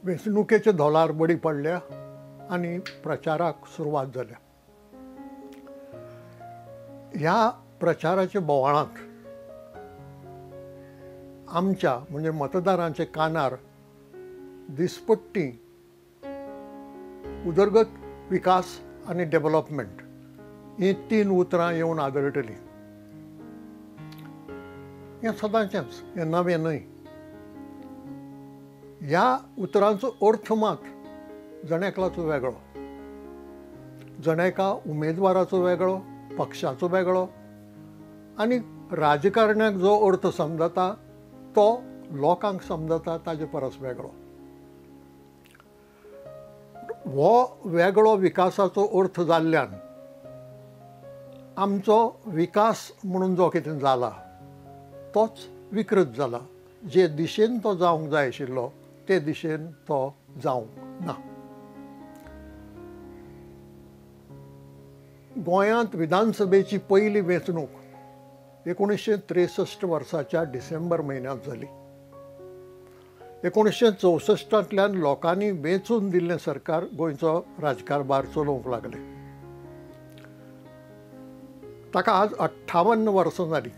वेंचणुकेच्या धोलार बडी पडल्या आनी प्रचाराक सुरवात जाल्या. ह्या प्रचाराच्या बोवाळांत आमच्या म्हणजे मतदारांच्या कानार दिसपट्टी उदरगत, विकास आनी डेव्हलपमेंट ही तीन उतरां येवन आदळटलीं. हें सदांचेंच, हें नवें न्हय. ह्या उतरांचो अर्थ मात जण एकल्याचो वेगळो, जण एका उमेदवाराचो वेगळो, पक्षाचो वेगळो आनी राजकारण्याक जो अर्थ समजता तो लोकांक समजता ताजे परस वेगळो. हो वेगळो विकासाचो अर्थ जाल्ल्यान आमचो विकास म्हणून जो कितें जाला तोच विकृत जाला. जे दिशेन तो जावंक जाय आशिल्लो ते दिशेन तो जावंक ना. गोंयांत विधानसभेची पयली वेंचणूक 1963 वर्साच्या डिसेंबर म्हयन्यांत जाली. 1964 लोकांनी वेंचून दिल्लें सरकार गोंयचो राजकारभार चलोवंक लागलें. ताका आज 58 वर्सां जालीं.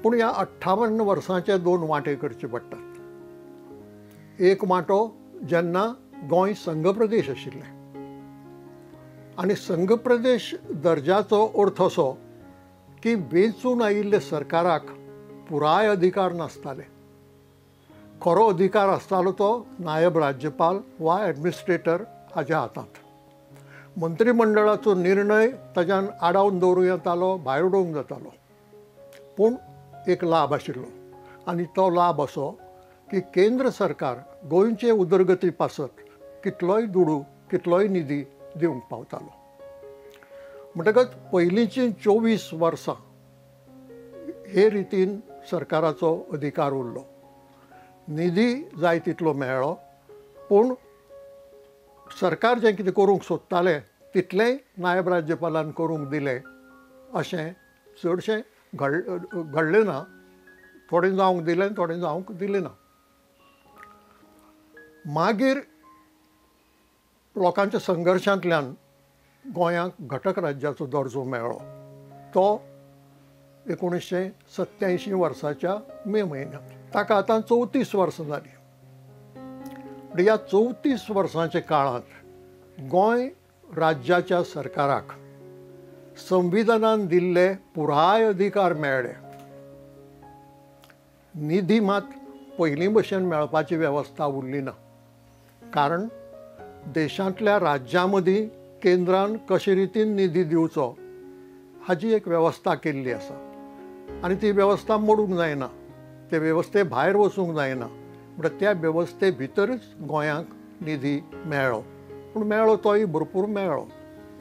पूण ह्या 58 वर्सांचे दोन वांटे करचे पडटात. एक वांटो जेन्ना गोंय संघ प्रदेश आशिल्लें आनी संघ प्रदेश दर्जाचो अर्थ असो की वेंचून आयिल्ले सरकाराक पुराय अधिकार नासताले. खरो अधिकार आसतालो तो नायब राज्यपाल वा एडमिनिस्ट्रेटर हाज्या हातांत. मंत्रीमंडळाचो निर्णय ताज्यान आडावन दवरूं येतालो, भायर उडोवंक जातालो. पूण एक लाभ आशिल्लो आनी तो लाभ असो की केंद्र सरकार गोंयचे उदरगती पासत कितलोय दुडू, कितलोय निधी दिवंक पावतालो. म्हणटकच पयलींचीं 24 वर्सां हे रितीन सरकाराचो अधिकार उरलो. निधी जाय तितलो मेळ्ळो, पूण सरकार जें कितें करूंक सोदतालें तितलेंय नायब राज्यपालान करूंक दिलें अशें चडशें घडलें ना. थोडें जावंक दिलें, थोडें जावंक दिलें ना. मागीर लोकांच्या संघर्शांतल्यान गोंयांक घटक राज्याचो दर्जो मेळ्ळो तो 1987 वर्साच्या मे म्हयन्यांत. ताका आतां 34 वर्सां जालीं. ह्या 34 वर्सांच्या काळांत गोंय राज्याच्या सरकाराक संविधानान दिल्ले पुराय अधिकार मेळ्ळे. निधी मात पयलीं भशेन मेळपाची वेवस्था उरली ना, कारण देशांतल्या राज्यां मदीं केंद्रान कशे रितीन निधी दिवचो हाजी एक वेवस्था केल्ली आसा आनी ती वेवस्था मोडूंक जायना, ते वेवस्थे भायर वचूंक जायना. म्हणटा त्या वेवस्थे भितरच गोंयांक निधी मेळ्ळो. पूण मेळ्ळो तोय भरपूर मेळ्ळो,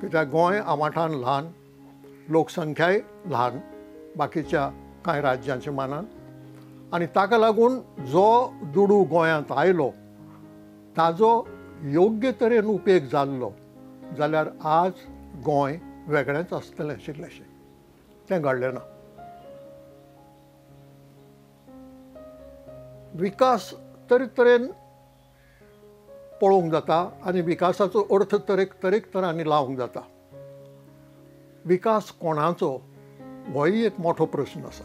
कित्याक गोंय आवाठान ल्हान, लोकसंख्याय ल्हान बाकीच्या कांय राज्यांच्या मानान, आनी ताका लागून जो दुडू गोंयांत आयलो ताजो योग्य तरेन उपेग जाल्लो जाल्यार आज गोंय वेगळेंच आसतलें आशिल्लेंशें. तें घडलें ना. विकास तरेतरेन पळोवंक जाता आनी विकासाचो अर्थ तरेक तरांनी लावंक जाता. विकास कोणाचो होय एक मोठो प्रस्न आसा.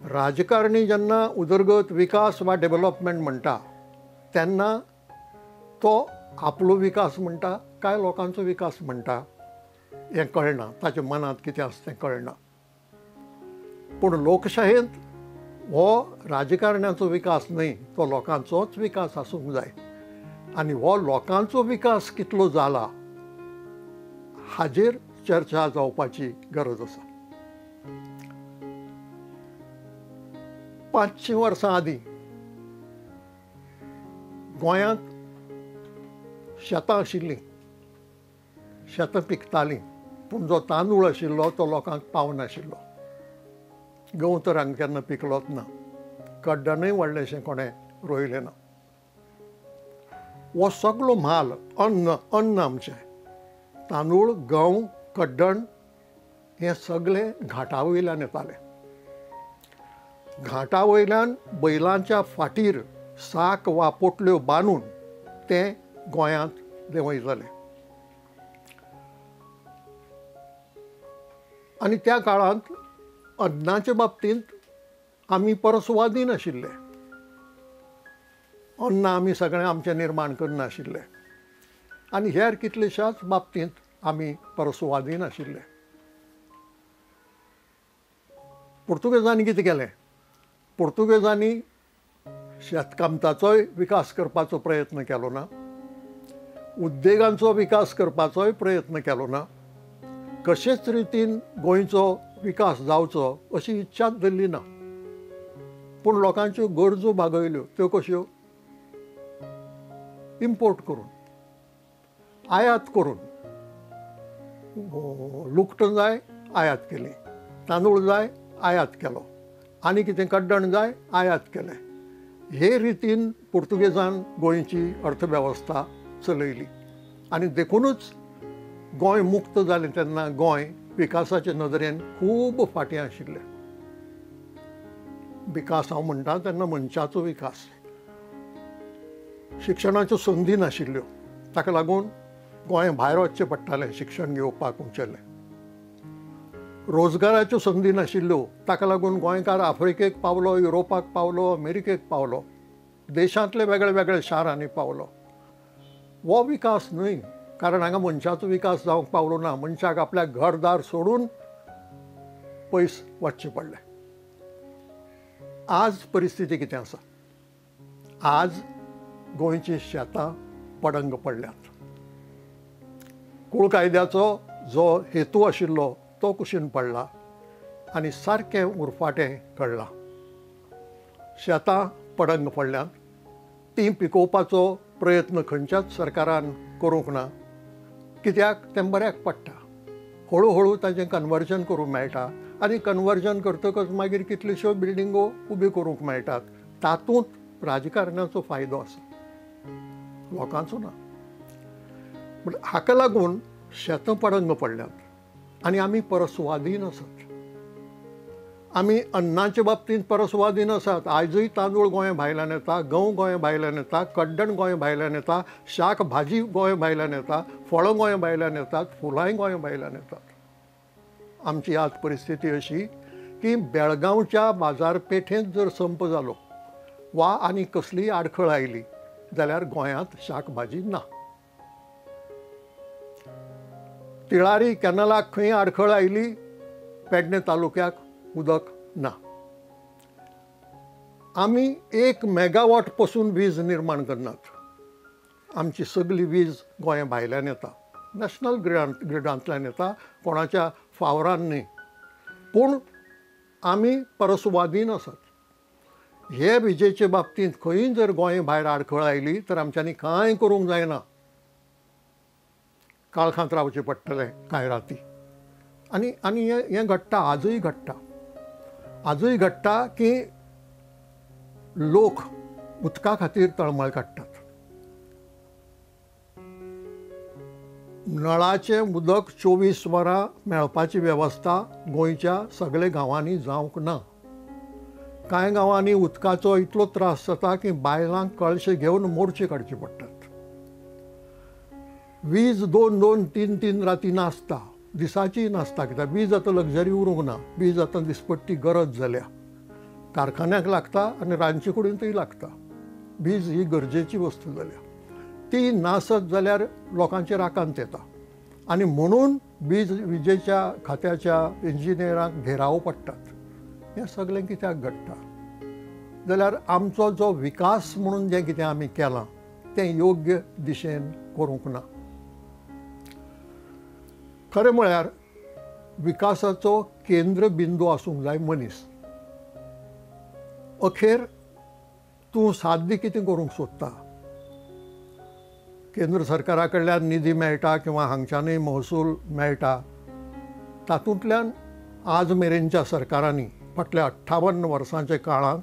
राजकारणी जेन्ना उदरगत, विकास वा डेव्हलपमेंट म्हणटा तेन्ना तो आपलो विकास म्हणटा काय लोकांचो विकास म्हणटा हें कळना, ताच्या मनांत कितें आसा तें कळना. पूण लोकशायेंत हो राजकारण्याचो विकास न्हय, तो लोकांचोच विकास आसूंक जाय. आनी हो लोकांचो विकास कितलो जाला हाजेर चर्चा जावपाची गरज आसा. 500 वर्सां आदीं गोंयांत शेतां आशिल्लीं, शेतां पिकतालीं, पूण जो तांदूळ आशिल्लो तो लोकांक पावनाशिल्लो. गंव तर हांगा केन्ना पिकलोच ना, कड्डणूय व्हडलेंशें कोणें रोयलें ना. हो सगळो म्हाल अन्न अन्न आमचें तांदूळ, गंव, कड्डण हें सगळें घाटा वयल्यान येतालें. घाटा वयल्यान बैलांच्या फाटीर साक वा पोटल्यो बांदून ते गोंयांत देंवयताले. आनी त्या काळांत अन्नाचे बाबतींत आमी परस्वादीन आशिल्ले. अन्न आमी सगळें आमचें निर्माण करनाशिल्ले आनी हेर कितलेशाच बाबतींत आमी परस्वादीन आशिल्ले. पुर्तुगेजांनी कितें केलें? पुर्तुगेजांनी शेतकामताचोय विकास करपाचो प्रयत्न केलो ना, उद्देगांचो विकास करपाचोय प्रयत्न केलो ना, कशेच रितीन गोंयचो विकास जावचो अशी इच्छाच धरली ना. पूण लोकांच्यो गरजो भागयल्यो. त्यो कश्यो? इम्पोर्ट करून, आयात करून. लुगटां जाय आयात केली, तांदूळ जाय आयात केलो, आनी कितें कड्डण जाय आयात केलें. हे रितीन पुर्तुगेजान गोंयची अर्थवेवस्था चलयली आनी देखूनच गोंय मुक्त जालें तेन्ना गोंय विकासाचे नदरेन खूब फाटीं आशिल्लें. विकास हांव म्हणटा तेन्ना मनशाचो विकास. शिक्षणाच्यो संदी नाशिल्ल्यो, ताका लागून गोंय भायर वचचें पडटालें शिक्षण घेवपाक उंचेलें. रोजगाराच्यो संदी नाशिल्ल्यो, ताका लागून गोंयकार आफ्रिकेक पावलो, युरोपाक पावलो, अमेरिकेक पावलो, देशांतले वेगळे वेगळे शारांनी पावलो. हो विकास न्हय, कारण हांगा मनशाचो विकास जावंक पावलो ना. मनशाक आपल्या घरदार सोडून पयस वचचें पडलें. आज परिस्थिती कितें आसा? आज गोंयचीं शेतां पडंग पडल्यात. कूळ कायद्याचो जो हेतू आशिल्लो तो कुशीन पडला आनी सारकें उरफाटें घडलां. शेतां पडंग पडल्यांत, तीं पिकोवपाचो प्रयत्न खंयच्याच सरकारान करूंक ना. कित्याक? तें बऱ्याक पडटा. हळू हळू ताचें कन्वर्जन करूंक मेळटा आनी कन्वर्जन करतकच मागीर कितल्योश्यो बिल्डिंगो उब्यो करूंक मेळटात. तातूंत राजकारणाचो फायदो आसा, लोकांचो ना. पूण हाका लागून शेतां पडंग पडल्यात आनी आमी परस्वादीन आसात. आमी अन्नाचे बाबतींत परस्वादीन आसात. आयजूय तांदूळ गोंय भायल्यान येता, गंव गोंय भायल्यान येता, कड्डण गोंय भायल्यान येता, शाक भाजी गोंय भायल्यान येता, फळां गोंय भायल्यान येतात, फुलांय गोंय भायल्यान येतात. आमची आज परिस्थिती अशी की बेळगांवच्या बाजारपेठेंत जर संप जालो वा आनी कसलीय आडखळ आयली जाल्यार गोंयांत शाक भाजी ना. तिळारी कॅनलाक खंय आडखळ आयली, पेडणे तालुक्याक उदक ना. आमी 1 मेगावॉट पसून वीज निर्माण करनात. आमची सगळी वीज गोंया भायल्यान येता, नॅशनल ग्रिडांतल्यान येता, कोणाच्या फावरान न्ही. पूण आमी परस्वादीन आसात. हे विजेचे बाबतींत खंय जर गोंय भायर आडखळ आयली तर आमच्यांनी कांय करूंक जायना. काळखांत रावचें पडटलें कांय राती. आनी आनी हें घडटा, आजूय घडटा. आजूय घडटा की लोक उदका खातीर तळमळ काडटात. नळाचें उदक 24 वरां मेळपाची वेवस्था गोंयच्या सगळे गांवांनी जावंक ना. कांय गांवांनी उदकाचो इतलो त्रास जाता की बायलांक कळशे घेवन मोर्चे काडचे पडटात. वीज 2 2 3 3 राती नासता, दिसाची नासता. कित्याक वीज आतां लग्जरी उरूंक ना, वीज आतां दिसपट्टी गरज जाल्या. कारखान्याक लागता आनी रांदचे कुडींतूय लागता. वीज ही गरजेची वस्तू जाल्या. ती नासत जाल्यार लोकांचेर आकांत येता आनी म्हणून विजेच्या खात्याच्या इंजिनियरांक घेराव पडटात. हें सगळें कित्याक घडटा जाल्यार आमचो जो विकास म्हणून जें कितें आमी केलां तें योग्य दिशेन करूंक ना. खरें म्हळ्यार विकासाचो केंद्रबिंदू आसूंक जाय मनीस. अखेर तूं साध्य कितें करूंक सोदता? केंद्र सरकारा कडल्यान निधी मेळटा किंवा हांगच्यानूय महसूल मेळटा, तातूंतल्यान आज मेरेनच्या सरकारांनी फाटल्या 58 वर्सांच्या काळांत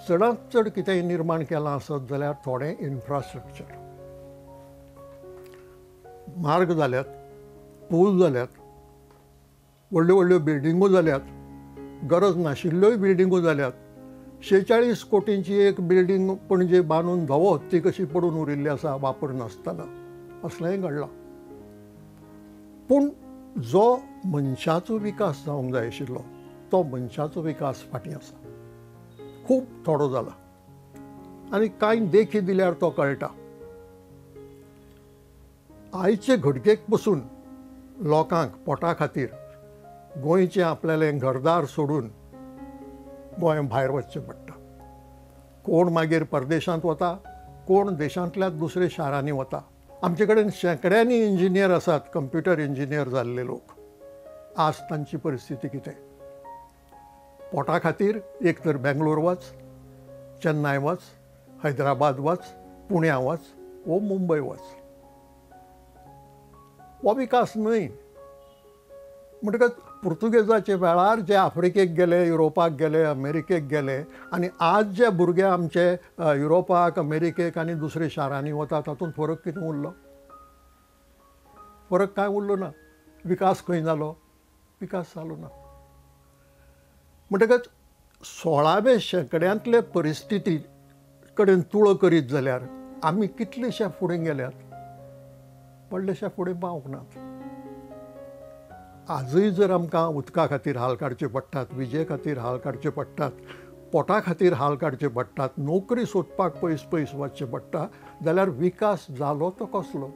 चडांत चड कितेंय निर्माण केलां आसत जाल्यार थोडें इन्फ्रास्ट्रक्चर, मार्ग जाल्यात, पूल जाल्यात, व्हडल्यो व्हडल्यो बिल्डिंगो जाल्यात, गरज नाशिल्ल्योय बिल्डिंगो जाल्यात, 46 कोटींची एक बिल्डींग पणजे बांदून धवो हत्ती कशी पडून उरिल्ली आसा वापर नासतना, असलेंय घडलां. पूण जो मनशाचो विकास जावंक जाय आशिल्लो तो मनशाचो विकास फाटीं आसा, खूब थोडो जाला. आनी कांय देखी दिल्यार तो कळटा. आयचे घडकेक पसून लोकांक पोटा खातीर गोंयचें आपल्यालें घरदार सोडून गोंय भायर वचचें पडटा. कोण मागीर परदेशांत वता, कोण देशांतल्या दुसऱ्या शारांनी वता. आमचे कडेन शेंकड्यांनी इंजिनियर आसात, कंप्युटर इंजिनियर जाल्ले लोक. आज तांची परिस्थिती कितें? पोटा खातीर एक तर बेंगलोर वच, चेन्नय वच, हैदराबाद वच, पुण्या वच वो मुंबय वच. हो विकास न्हय. म्हणटकच पुर्तुगेजाचे वेळार जे आफ्रिकेक गेले, युरोपाक गेले, अमेरिकेक गेले आनी आज जे भुरगे आमचे युरोपाक, अमेरिकेक आनी दुसऱ्या शारांनी वता तातूंत फरक कितें उरलो? फरक कांय उरलो ना. विकास खंय जालो? विकास जालो ना. म्हणटकच 16व्या शेंकड्यांतले परिस्थिती कडेन तुळो करीत जाल्यार आमी कितलेशे फुडें गेल्यात? व्हडलेशे फुडें पावूंक नात. आजूय जर आमकां उदका खातीर हाल काडचे पडटात, विजे खातीर हाल काडचे पडटात, पोटा खातीर हाल काडचे पडटात, नोकरी सोदपाक पयस पयस वचचें पडटा, जाल्यार विकास जालो तो कसलो?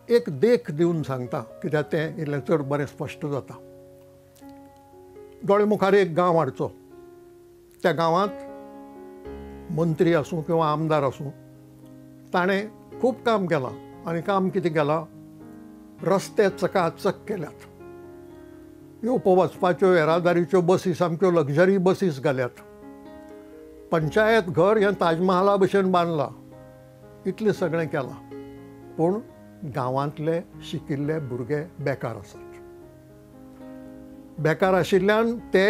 एक देख दिवन सांगता कित्याक तें इल्लें चड बरें स्पश्ट जाता. दोळे मुखार एक गांव हाडचो, त्या गांवांत मंत्री आसूं किंवा आमदार आसूं, ताणें खूब काम केलां. आनी काम कितें केलां? रस्ते चकाचक केल्यात, येवपा वचपाच्यो येरादारीच्यो बसी सामक्यो लग्जरी बसीस घाल्यात, पंचायत घर हें ताजमहाला भशेन बांदलां, इतलें सगळें केलां. पूण गांवांतले शिकिल्ले भुरगे बेकार आसात. बेकार आशिल्ल्यान ते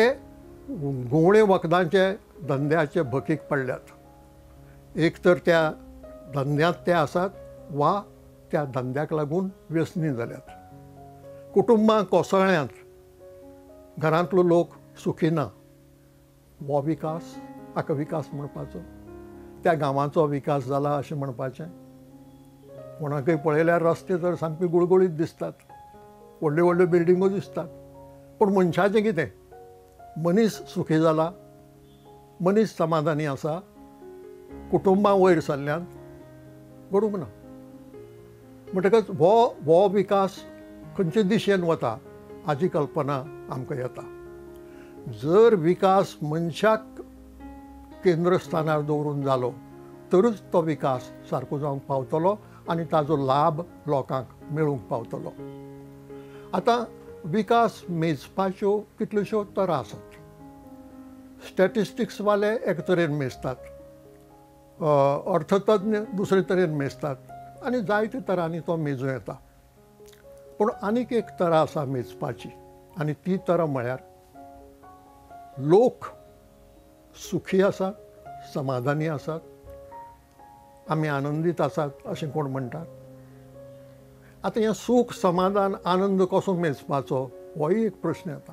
घुंवळे वखदांचे धंद्याचे भकीक पडल्यात. एक तर त्या धंद्यांत ते आसात वा त्या धंद्याक लागून व्यसनी जाल्यात. कुटुंबां कोसळ्यांत, घरांतलो लोक सुखी ना. हो विकास? हाका विकास म्हणपाचो? त्या गांवाचो विकास जाला अशें म्हणपाचें? कोणाकय पळयल्यार रस्ते तर सामके गुळगुळीत दिसतात, व्हडल्यो व्हडल्यो बिल्डिंगो दिसतात, पूण मनशाचें कितें? मनीस सुखी जाला, मनीस समाधानी आसा, कुटुंबां वयर सरल्यांत, घडूंक ना. म्हणटकच हो विकास खंयचे दिशेन वता हाची कल्पना आमकां येता. जर विकास मनशाक केंद्रस्थानार दवरून जालो तरूच तो विकास सारको जावंक पावतलो आनी ताजो लाभ लोकांक मेळूंक पावतलो. आतां विकास मेजपाच्यो कितल्योश्यो तरा आसात. स्टॅटिस्टिक्सवाले एक तरेन मेजतात, अर्थतज्ञ दुसरे तरेन मेजतात आनी जायते तरांनी तो मेजूं येता. पूण आनीक एक तरा आसा मेजपाची आनी ती तरा म्हळ्यार लोक सुखी आसात, समाधानी आसात, आमी आनंदीत आसात अशें कोण म्हणटात. आतां हें सूख, समाधान, आनंद कसो मेजपाचो होय एक प्रश्न येता.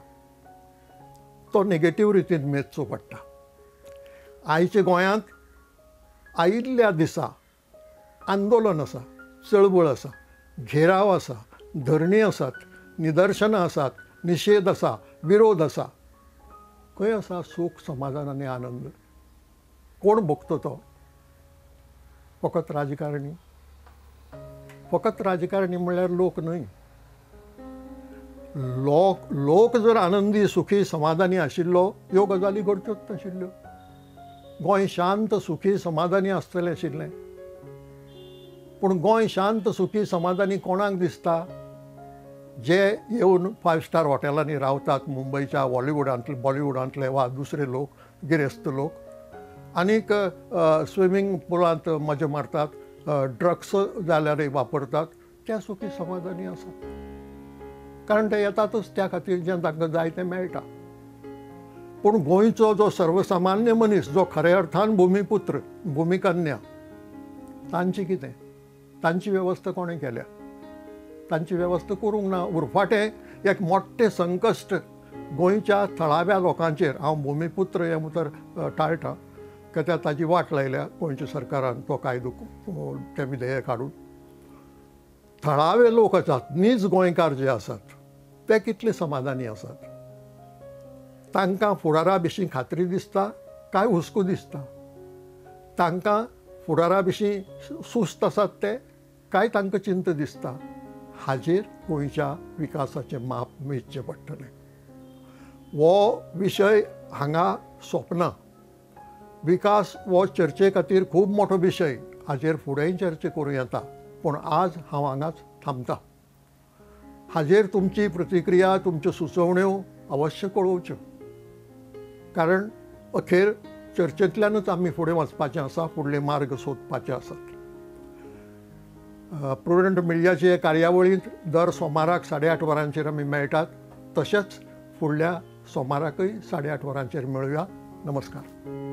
तो नेगेटीव रितीन मेजचो पडटा. आयच्या गोंयांत आयिल्ल्या दिसा आंदोलन आसा, चळवळ आसा, घेराव आसा, धरणी आसात, निदर्शनां आसात, निशेध आसा, विरोध आसा. खंय आसा सूख, समाधान आनी आनंद? कोण भोगतो तो? फकत राजकारणी. फकत राजकारणी म्हणल्यार लोक न्हय. लोक जर आनंदी, सुखी, समाधानी आशिल्लो ह्यो गजाली घडच्योच नाशिल्ल्यो. गोंय शांत, सुखी, समाधानी आसतलें आशिल्लें. पूण गोंय शांत, सुखी, समाधानी कोणाक दिसता? जे येवन 5 स्टार हॉटेलांनी रावतात, मुंबयच्या हॉलिवूडांतले, बॉलिवूडांतले वा दुसरे लोक, गिरेस्त लोक, आनीक स्विमींग पुलांत मजा मारतात, ड्रग्स जाल्यारय वापरतात, त्या सुखी समाधानी आसात. कारण ते येतातच त्या खातीर जें तांकां जाय तें मेळटा. पूण गोंयचो जो सर्वसामान्य मनीस, जो खऱ्या अर्थान भुमीपुत्र, भुमिकन्या, तांची कितें? तांची वेवस्था कोणें केल्या? तांची वेवस्था करूंक ना. उरफाटें एक मोठें संकश्ट गोंयच्या थळाव्या लोकांचेर, हांव भुमिपुत्र हें उतर टाळटा कित्याक ताजी वाट लायल्या गोंयच्या सरकारान तो कायदो तें विधेयक हाडून, थळावे लोक आसात, नीज गोंयकार जे आसात ते कितले समाधानी आसात, तांकां फुडारा विशीं खात्री दिसता काय हुस्को दिसता, तांकां फुडारा विशीं सुस्त आसात ते काय तांकां चिंता दिसता, हाजेर गोंयच्या विकासाचें माप मेजचें पडटलें. हो विशय हांगा सोंपना. विकास हो चर्चे खातीर खूब मोठो विशय, हाजेर फुडेंय चर्चा करूं येता, पूण आज हांव हांगाच थांबता. हाजेर तुमची प्रतिक्रिया, तुमच्यो सुचोवण्यो अवश्य कळोवच्यो, कारण अखेर चर्चेंतल्यानूच आमी फुडें वचपाचें आसा, फुडले मार्ग सोदपाचे आसात. प्रुडंट मिडियाचे कार्यावळींत दर सोमाराक 8:30 वरांचेर आमी मेळटात, तशेंच फुडल्या सोमाराकय 8:30 वरांचेर मेळुया. नमस्कार.